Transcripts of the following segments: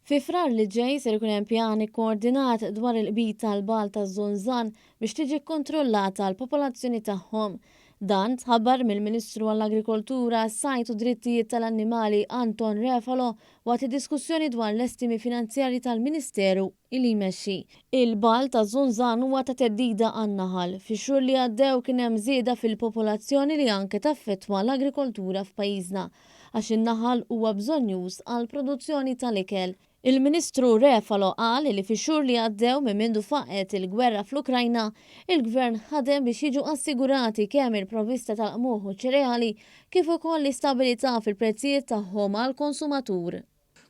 Fi Frar li ġej ser ikun hemm pjan ikkoordinat dwar il-qbid tal-bagħal taż-żunżan biex tiġi kkontrollata l-popolazzjoni tagħhom. Dan tħabbar mill-Ministru għall-Agrikoltura, s-Sajd u d-Drittijiet tal-Annimali Anton Refalo waqt id-diskussjoni dwar l-estimi finanzjarji tal-Ministeru li jmexxi. Il-bagħal taż-żunżan huwa ta' theddida għan-naħal. Fix-xhur li għaddew kien hemm żieda fil-popolazzjoni li anke taffettwa l-agrikoltura f'pajjiżna. għax in-naħal huwa bżonnjuż għall-produzzjoni tal-ikel. Il-Ministru Refalo qal li fix-xhur li għaddew minn mindu faqgħet il-gwerra fl-Ukrajna, il-Gvern ħadem biex jiġu assigurati kemm il-provvista tal-qmuħ u ċ-ċereali kif ukoll l-istabilità fil-prezzijiet tagħhom għall-konsumatur.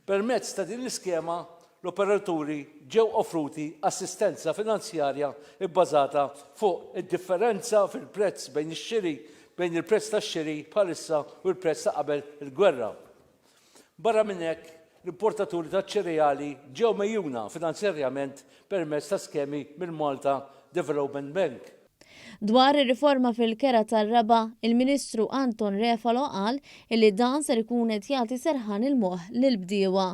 Permezz ta' din l-iskema, l-operaturi ġew offruti assistenza finanzjarja bbażata fuq id-differenza fil-prezz bejn ix-xiri bejn il-prezz tax-xiri bħalissa u l-prezz ta' qabel il-gwerra. Barra minn hekk, l-importaturi taċ-ċereali ġew megħjuna finanzjarjament permezz ta' skemi mill-Malta Development Bank. Dwar ir-riforma fil-kera tar-raba', il-Ministru Anton Refalo qal illi dan ser ikun qed jagħti serħan il-moħħ lill-bdiewa.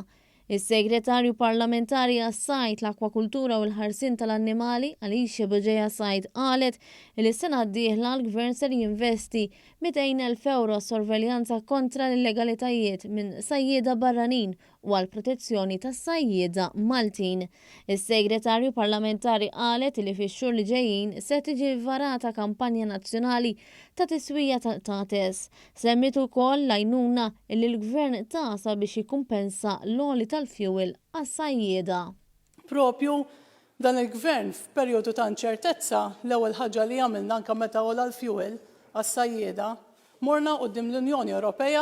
Is-Segretarju Parlamentari għas-Sajd, l-Akwakultura u l-Ħarsien tal-Annimali, Alicia Bugeja Said qalet illi s-sena d-dieħla l-Gvern ser jinvesti 200,000 ewro għas-sorveljanza kontra l-illegalitajiet minn sajjieda barranin u għall-protezzjoni tas-sajjieda Maltin. Is-Segretarju Parlamentari qalet li fix-xhur li ġejjin se tiġi varata kampanja nazzjonali ta' tiswija tal-qtates. Semmiet ukoll l-għajnuna li l-Gvern ta sabiex jikkumpensa l-għoli tal-fjuwil għas-sajjieda. Propju dan il-Gvern f'perjodu ta' inċertezza, l-ewwel ħaġa li għamilna anke meta għola l-fjuwil għas-sajjieda, Morna quddiem l-Unjoni Ewropea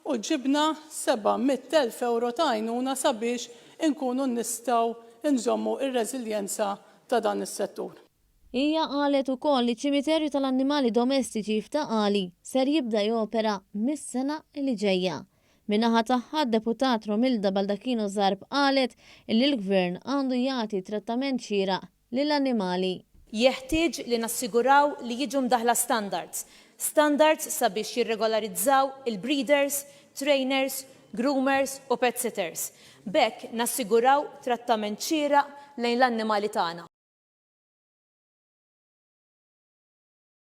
u ġibna 700,000 ewro ta' għajnuna sabiex inkunu nistgħu nżommu r-reżiljenza ta' dan is-settur. Hija qalet ukoll li ċ-ċimiterju tal-annimali domestiċi f'Ta' Qali ser jibda jopera mis-sena li ġejja. Min-naħa tagħha d-Deputat Romilda Baldacchino Zarb qalet li l-Gvern għandu jagħti trattament xieraq lill-annimali. Jeħtieġ li nassiguraw li jiġu mdaħħla standards, standards sabiex jirregolarizzaw il-breeders, trainers, groomers u pet sitters. B'hekk nassiguraw trattament xieraq lejn l-annimali tagħna.